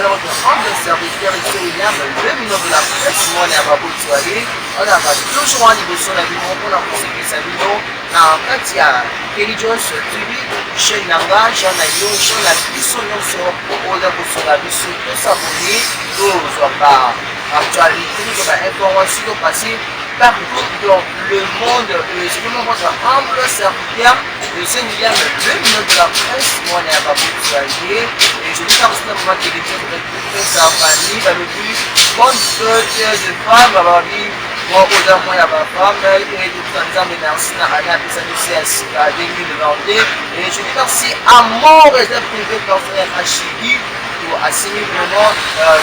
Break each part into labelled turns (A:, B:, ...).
A: Votre humble serviteur ici William, le minot de la presse, mwana ya baboti wa ye, azalaka toujours wana liboso na bino mpona kosepelisa bino na kati ya Kelly Jones TV, chaîne na nga, chaîne na yo, chaîne na biso nyonso oyo kosunga biso tosabone, tozwa ba actualité, tozwa ba information, topase partout dans le monde. C'est vraiment votre humble serviteur, le Saint William, le minot de la presse, mwana ya baboti wa ye. Et je dis merci na mama Kelly Jones avec toute sa famille, balobi bonne fête de femme, balobi oza mwa ya bafemme et tokuta Nzambe merci na année apesa biso ya sika 2022. Et je dis merci à mon réserve privé personnel Achidi to asimbi vraiment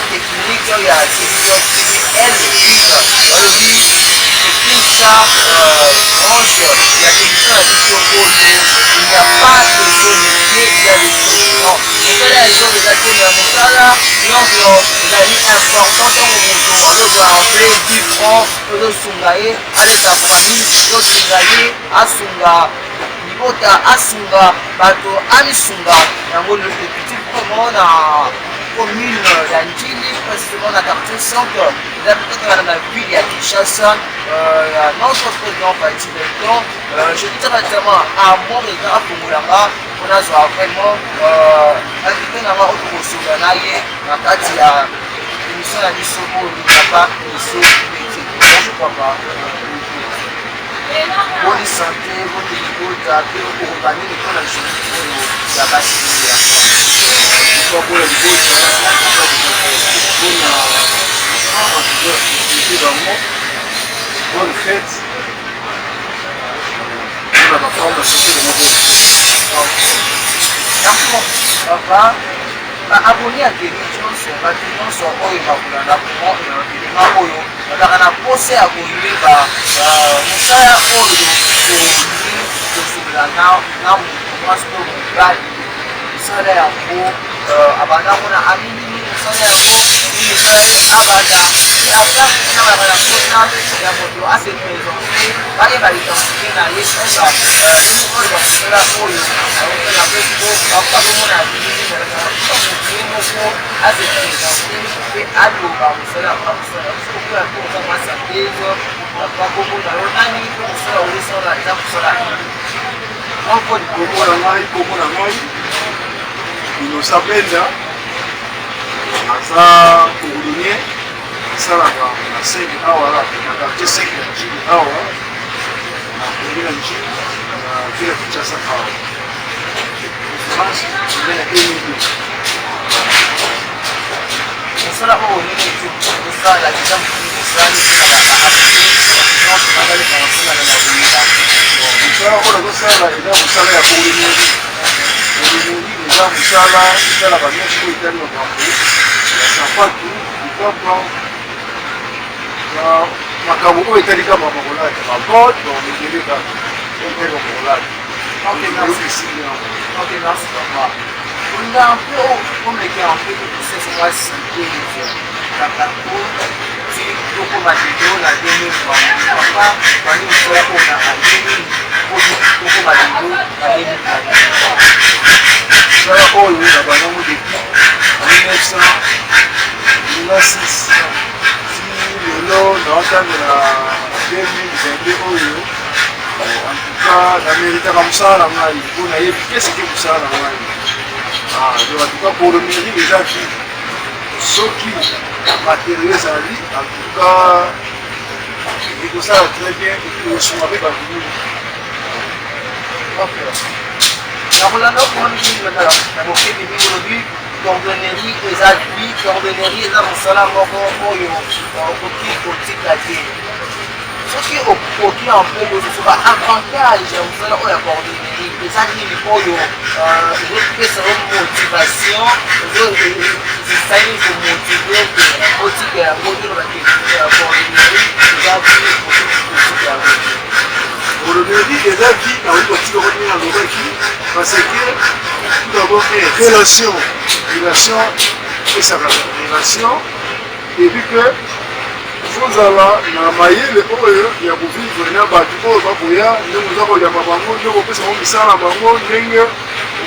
A: technique ya télévision TV L8, balobi epesa branche ya télévision na biso oyo. Il n'y a pas de zone te, il y a des zones non, mosala ya zone eza te, mais mosala nyonso ezali important. Ntango moto azozwa mpe 10 francs, ozosunga ye alesa famille, ozosunga ye asunga libota, asunga bato, amisunga yango. Petit vraiment na commune ya Njili, précisément na quartier centre, eza peut-être na ville ya Kinshasa, ya notre président Fatshi Béton. Je dis directement à mon eza afungolanga mpona azwa vraiment invité na nga oyo tokosola na ye na kati ya émission na biso oyo Papa Biso Métier. Bonjour papa, boni santé, boni libota, mpe okoloba nini mpona journée oyo ya basi ya?
B: Mpona libota, mpona en tout cas société bango, bonne fête mpona bafemme, basociété bango.
A: Merci papa. Baabonné ya Kelly Johnson, bato nyonso oyo bakolanda vraiment elema oyo, bazalaka na posa ya koyeba mosala oyo tolingi kosolola na moto mwasi to mobali. Mosala yango abanda na aminini, mosala yango nini, mosala ye abanda na na posa ya moto ase présente, bayeba identité na ye, oyo oyo mosala oyo aosala, mpe bazomona bilili moto ye moko ase présente mpe aloba mosala yango akosala. Soki mpo oza mwasi ya ndenge papa, kombo na yo nani, mpe mosala ozosala eza mosala nini?
B: Kombo na ngai Inosa Benda, aza cordonnier, asalaka na 5 awa na quartier 5 ya Njili awa na commune ya Njili, na ville ya Kinshasa awa. Référence eza ya 2002.
A: Mosala oyo nini osala eza motu mosali mpona baabonné nyonso bazalekaka mpona na koyeba?
B: Mosala oyo nazosala eza mosala ya cordonnerie. Cordonnerie eza mosala esalaka nyonso oyo etali makambo ya sapatu, lipapa, makambo oyo etali kaka makambo kolata, babote, bamedele, kaka oyo etali makambo kolata.
A: Ok, merci. Ok, merci papa. Olinga un peu omeke un peu kopesa mwa synthèse ya parcours ti tokoma lelo na 2022. Papa, bandi mosala oyo na année nini, tokoma lelo na 2022?
B: Mosala oyo na banango depuis 1996 ti lelo naotangela 2022 oyo. En tout cas naméritaka mosala na ngai mpo nayebi keseke mosala na ngai. Donc en tout cas cordonnerie eza vie. Soki matériel ezali, en tout cas ekosala très bien, ekosunga mpe bato mingi.
A: Ok, nakolanda okomoni mingi na bokebi mingi. Olobi cordonnerie eza vie, cordonnerie eza mosala moko oyo okoki kotika te. Soki okoki un peu kosusu ba avantage ya mosala oyo ya cordonnerie eza nini, oyo ezopesa yo motivation, ezosali komotiver ke otika yango, tolobake cordonnerie eza vie, okoki kotika yango te?
B: Cordonnerie eza vie, nakoki kotika ngo ndenge nalobaki, parce que tout d'abord relation, relation epesaka relation, et puis que fozala na mayele oyo ya kovivre na bato oyo bakoya, ndenge oza koyamba bango, ndenge opesa bango misala na bango, ndenge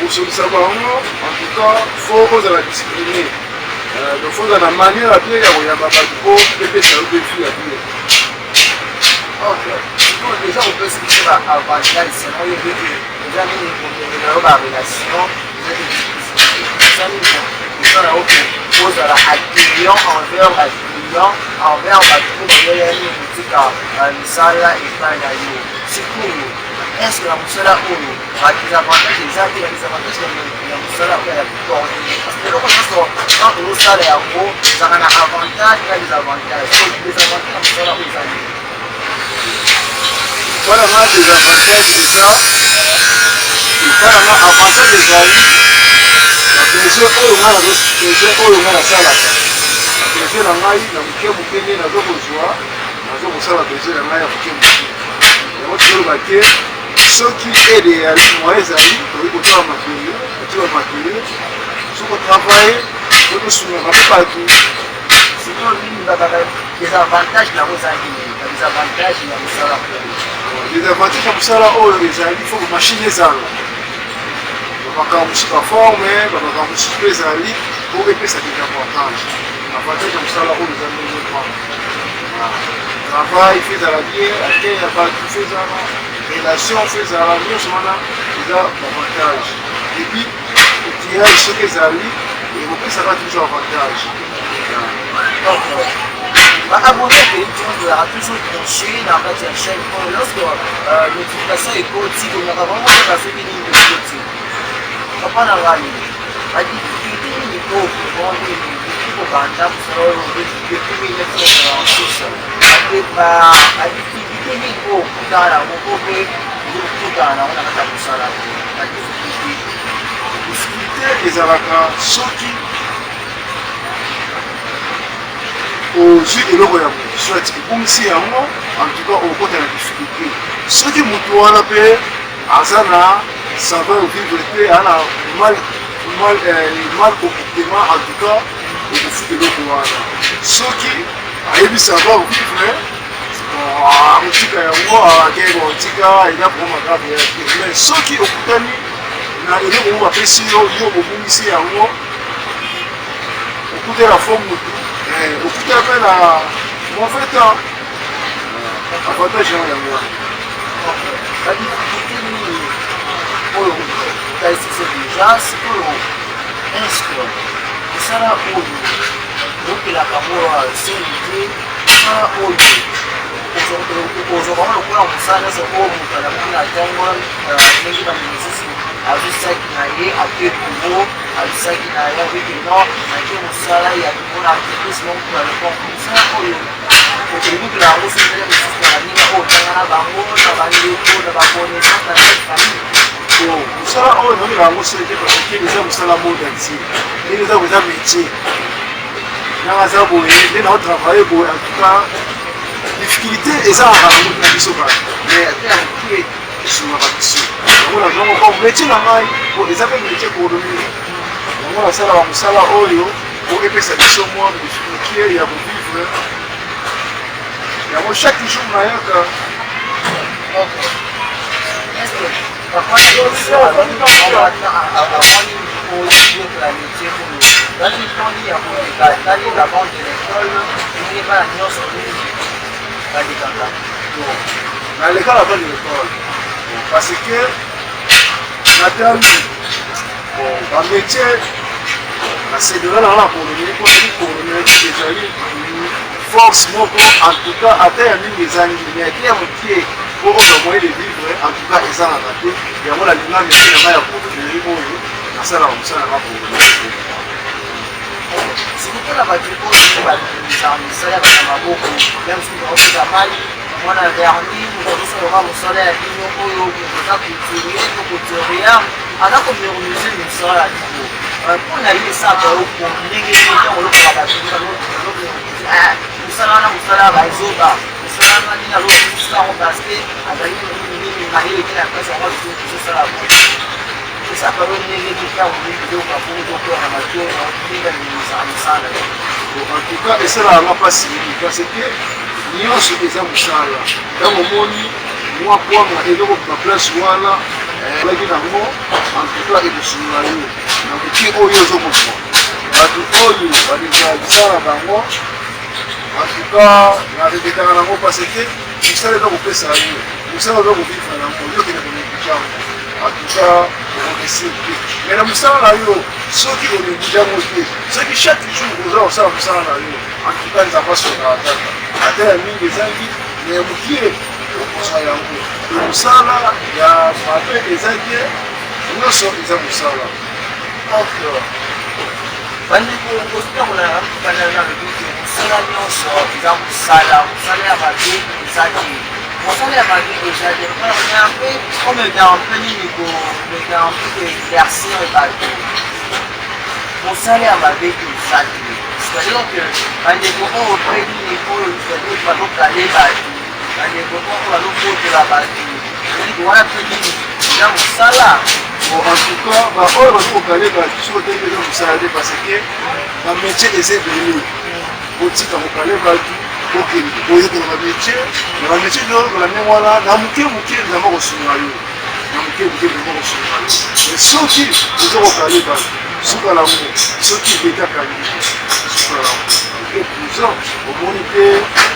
B: okosolisa bango. En tout cas faut ozala discipliné. Donc faut ozala na manière ya bien ya koyamba bato mpo epesa yo mpe vie ya bien.
A: Ok, sikoyo deja opesi biso ba avantage selon yo ete eza nini komemela yo ba relation, eza eza nini kosala yo ozala accueillant envers ba client, envers bato oyo bazoya nini kotika misala epai na yo. Sikoyo est ce que na mosala oyo ba désavantage eza te? Ba désavantage ya mosala oyo ya cordonnier, parce que eloko nyonso quand ozosala yango ezalaka na avantage na désavantage. So désavantage ya mosala oyo eza nini?
B: Mpona nga, désavantage eza epa na nga. Avantage ezali babesoin oyo nga besoin oyo nga nasalaka, babesoin na ngai na moke moke nde nazo kozwa, nazo kosala besoin na ngai ya moke moke. Yango tozoloba te, soki aide eyali, moyen ezali, tokoki kotala matériau, kotia matériau, soki kotravaille po tosungaka mpe bato.
A: Sikoyo nini désavantage nango eza nini, ba désavantage ya mosala oyo?
B: Désavantage ya mosala oyo ezali faut machine ezala, bamakambo mosusu, baforme, bamakambo mosusu mpe ezali po epesa désavantage. Avantage ya mosala oyo eza ndenge wana: travail faut ezala bien, accueil ya bato faut ezala, relation faut ezala, nyonso wana eza avantage. Et puis outillage soki ezali, ekopesaka toujours avantage.
A: Baabonné mpe tozalaka toujours branché na kati ya chaîne oyo. Lorsque notification ekoti, kolingaka bango kaka soki nini ekoti. Papa na ngai, badifficulté nini oyo vraiment nini depuis kobanda mosala oyo depuis 1996, badifficulté nini oyo okutana nango po mpe okutana nango na kati ya mosala oyo, badifficulté?
B: Difficulté ezalaka soki ozwi eloko ya motu, soit ebungisi yango, en tout cas okota na difficulté. Soki motu wana mpe aza na savoir vivre te, aza na mal comportement, en tout cas okofuta eloko wana. Soki ayebi savoir vivre, akotika yango, ake kotika, eza problème grave ya te. Mais soki okutani na eloko moko bapesi yo, yo obungisi yango, okutela fo mutu, okutela mpe na mauvais temps. Avantage yango yango wana.
A: Badifficulté nini oyo otalisi biso déjà? Sikoyo, est-ce mosala oyo oyokelaka ngo soni te? Mosala oyo ozwaka lokola mosala nyonso oyo moto alamuki na ntongo, ndenge bandeko mosusu azwi na ye, ake bureau, azwi na ye, abiki non, ake mosala ya mpona entreprise moko ya leponke. Mosala oyo okobikela yango soki ezali mosusu na baninga oyo otanga na bango, na bandeko, na baconnaissance, na famille?
B: Bon, mosala oyo namonaka yango soki te, parce que eza mosala monde entier. Ndenge eza koza métier nanga aza boye, nde naotravaille boye. En tout cas difficulté ezalaka nango na biso kaka, mais ata ya moke esungaka biso. Yango nazwango comme métier na ngai, po eza mpe métier cordonnier. Yango nasalaka mosala oyo po epesa biso mwa moke ya kovivre. Yango chaque jour nayaka.
A: Papa, avant oyokola métier oyo, tali toni ya koleka, tali la banc de l'école, ndenge bana nyonso nini balekaka?
B: Naleka na banc de l'école parce que natali bon bamétier nasedela nanga na cordonnerie, mpo naki cordonnerie ezali force moko. En tout cas ata ya mingi ezangi, mais ata ya mokie po ozwa moyen de vivre, en tout cas ezangaka te. Yango nalinga métier na ngai ya cordonnerie oyo nasalaka, mosala nanga cordonnerie.
A: Sikoyo, mpona bato oyo babimisaka misala ya bato ya maboko, ya mosusu baopesa mai mwana verni, moto azosalaka mosala ya bino oyo, moto aza couturier to couturière, aza komurmuse mosala ya bino, mpona ye esaka yo ndenge nini ntango olokaka bato bazomurmuse mosala wana, mosala ya bazoba, mosala wana nini, azosala yango parce que azali nini, mayele te na place yango ezosala boye? Esaka yo ndenge nini ntango oyoka bongo, ozokwea na matoi ndenge abimisaka mosala?
B: En tout cas esalaka nga mpasi mingi, parce que nyonso eza mosala. Ntango omoni mwa kwanga eloko baplace wana alaki nango, en tout cas ekosunga yo na moke oyo ozokozwa. Bato oyo balingaka misala na bango, en tout cas na regretaka nango parce que mosala eza kopesa yo mosala oza kovivre nango, yo okende konéglige yango, en tout cas okoresir te. Mais na mosala na yo, soki onéglige yango te, soki chaque jour oza kosala mosala na yo, en tout cas Nzambe asungaka kaka, ata ya mingi ezangi, mais ya mokie okozwa yango. Mosala ya mabe eza te, nyonso eza mosala.
A: Ok, bandeko, kotambola banda na lobi ke mosala nyonso eza mosala, mosala ya mabe eza te, mosala ya mabe eza te. Mpona mpe komeka mpe nini, komeka mpe koéclaircir bato, mosala ya mabe eza te. C'est-à-dire que bandeko oyo mpe nini oyo, c'est-à-dire bazokale bato, bandeko oyo bazobotola bato wana mpe nini, eza mosala.
B: Bon, en tout cas baoyo bazokokale bato, soki oteki, eza mosala te, parce que bamétier eza ebele. Botika kokale bato, bokende boyekola bamétier. Na bamétier toyokola ndenge wana, na moke moke Nzambe akosunga yo, na moke moke Nzambe akosunga yo. Mais soki oza kokale bato, suka nango, soki ebetakangi, suka nango oke prison. Omoni te,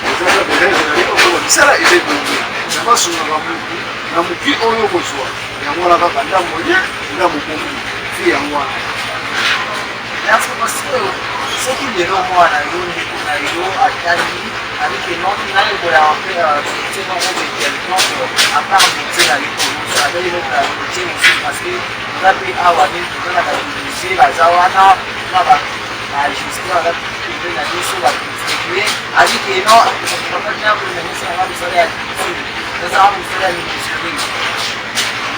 B: ezaka berere na yo. Misala eza ebele, Nzambe asungaka motu na moki oyo okozwa yango wana kaka ndambo ye, ndambo bongi fi yango wana.
A: Merci. Parce soki lelo mwana yo, ndeko na yo atali avec noki nayekola mpe métier moko de quelconque, à part métier na yo, azali eloko ya métier mosusu, parce que toza mpe awa nini, toza na bamenuisier baza wana, na baajusteur baza pembeni na biso, bacontribuer avec non nakomenisanga mosala ya culture, nazanga mosala ya menuiserie,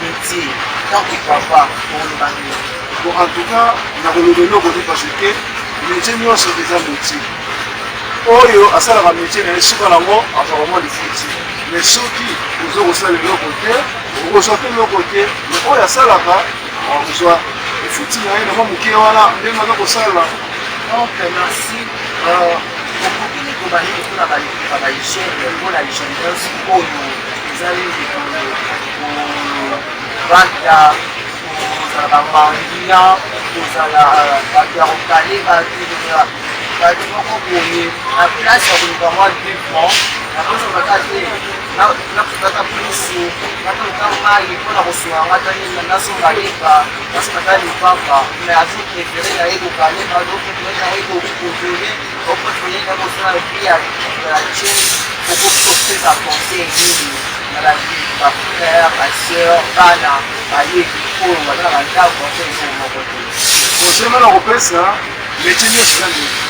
A: métier tant que papa, okoloba nini?
B: Bon, en tout cas nakoloba eloko te, parce que métier nyonso eza métier. Oyo asalaka métier na ye, suka nango azwaka mwa lifuti. Mais soki oza kosala eloko te, okozwa mpe eloko te. Mais oyo asalaka akozwa lifuti na ye na mwa moke wana ndenge aza kosala.
A: Ok, merci. Okoki nini koba nini mpona bajeune, mpona jeunesse oyo ezali kovanda, kozala bamandia, kozala bato ya kokale bato, kozala bato moko boye na place ya koluka mwa 2 francs, nakozongaka te, nakotaka pusu, nakoluka mai mpona kosunga ta nini, nasonga lipa, nasongaka lipapa, mais azopréféré na ye kokale bato, opréféré na ye kovioler, opréféré na kosala vie ya chaine? Okoki kopesa conseil nini na bafrère, basœur, bana bayebi oyo baza na bandako, baza eloko moko te?
B: Conseil nga na kopesa, métier nyonso eza métier.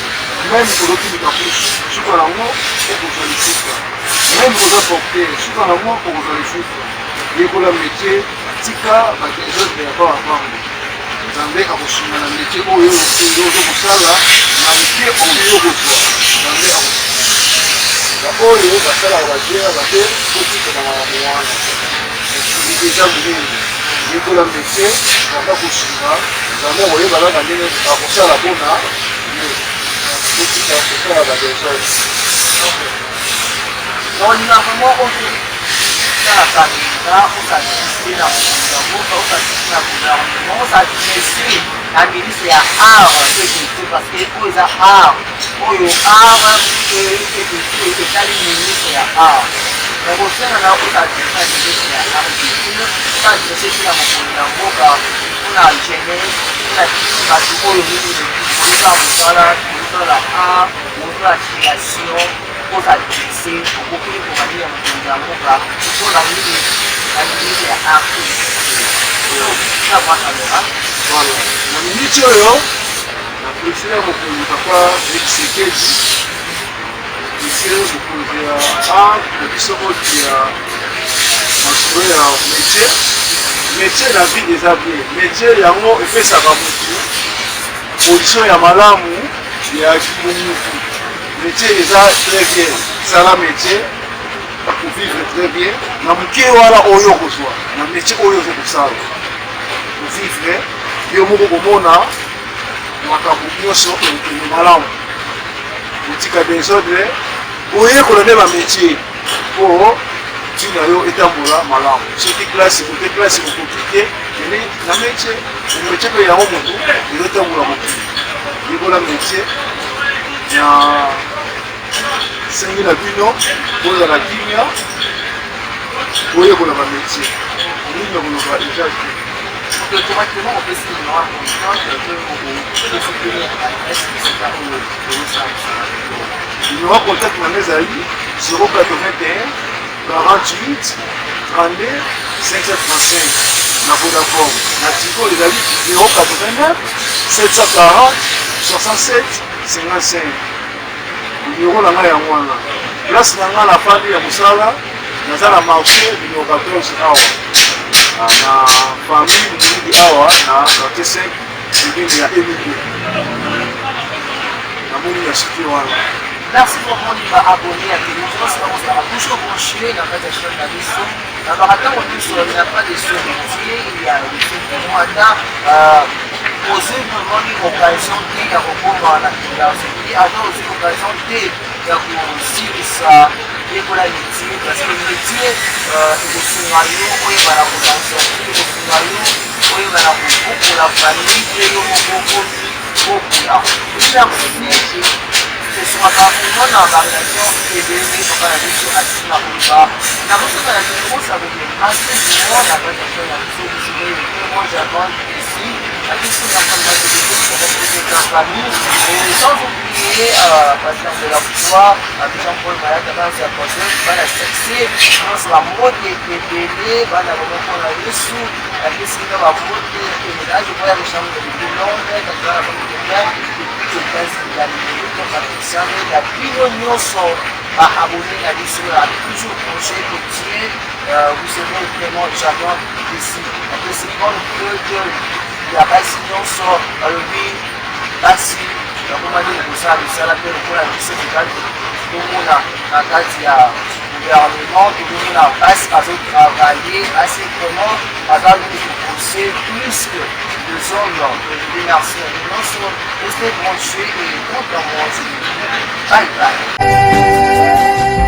B: Même ozotindika pusu, suka nango okozwa lifuta. Même oza porteur, suka nango okozwa lifuta. Yekola métier, tika badésordre ya bawabango. Nzambe akosunga na métier oyo ozo kosala, na moke oyo okozwa, Nzambe akosunga. Baoyo basalaka bagere babe, kotika makambo wana, mokili eza monene. Yekola métier, Nzambe akosunga. Nzambe akoyeba kaka ndenge akosala mpona yo. Kotika kosala badésordre.
A: Olinga vraiment otala caméra, os'adresse na mokonzi ya mboka, os'adresse na gouvernement, os'adresse na ministre ya art et culture, parce que oyo eza art, oyo art et culture etali ministre ya art. Donc osenga na os'adresse na ministre ya art et culture, os'adresse mpe na mokonzi ya mboka, mpona jeunesse, mpona biso bato oyo mingi koyeba mosala, kosala art, kosala création. Os'adresse, okoki kobandi ya mokonzi ya mboka mpona nini na ministre ya art na mwa caméra?
B: Voilà, na miniti oyo na préféré mokonzi papa Félix Tshisekedi, préféré mokonzi ya art na biso oyo ya masolo ya métier. Métier na vie eza bien. Métier yango epesaka motu position ya malamu ya kibomutu. Métier eza très bien. Sala métier, kovivre très bien na moke wana oyo okozwa na métier oyo oza kosala, kovivre yo moko, komona makambo nyonso ekokende malamu. Kotika désordre, oyekola nde bamétier mpo ntina yo etambola malamu. Soki classe kote, classe okoki te, kende na métier. Métier mpe yango motu ezotambola mokili. Yekola métier na sengi na bino bozala kimia, boyekola ba métier mingi ya koloba eza te.
A: Automatiquement opesi numéro ya contact to osoutenir adresse esika oyo ozosala mosala?
B: Numéro ya contact na nga ezali 081 48 32 535 na Vodacom. Na Tigo ezali 089 740 67 55. Numéro na ngai yango wana. Place na ngai nafandi ya mosala, naza na marché numéro 14 awa na famille Mbilidi awa na quartier 5 pembeni ya Emile, namoni na cité wana.
A: Merci beaucoup ba abonné ya télévision, ozalaka toujours branché na kati ya chaîne na biso. Nalobaka ntango nyonso, il n'y a pas de sot métier, il y a vraiment ata ozwi vraiment occasion te ya kokoma na université, ata ozwi occasion te ya kosilisa, yekola métier, parce que métier ekosunga yo oyebana kodansa, ekosunga yo oyebana kobokola famille mpe yo moko omi bokola. Merci, esungaka komona baréaction ebele. Papa na biso atina koloba na bosoka na biso, osabone massivement na kati ya chaîne na biso. Vous serez vraiment jamais ici na biso na la famille et sans oublier pasteur de la foi, Jean-Paul Mayata, bana ya Porte, bana succès nyonso, bambote ebele, bana bomoko na Yesu. Napesi bino bambote emelage boya rechambre de Londres, tazala famille de bien depuis États-Unis d'Amérique. Patriciane na bino nyonso baabonné na biso ya toujours projet Gauthier, vous serez vraiment jamais déçu. Napesi bonne fête ya basi nyonso. Balobi basi bakomani kosala misala mpe lokola biso tokali tomona na kati ya gouvernement, tokomona basi bazotravaille, basi vraiment baza nini kopose plus que les hommes. Je dis merci à vous nyonso, restez branchés et quant à moi, je vous dis bye bye.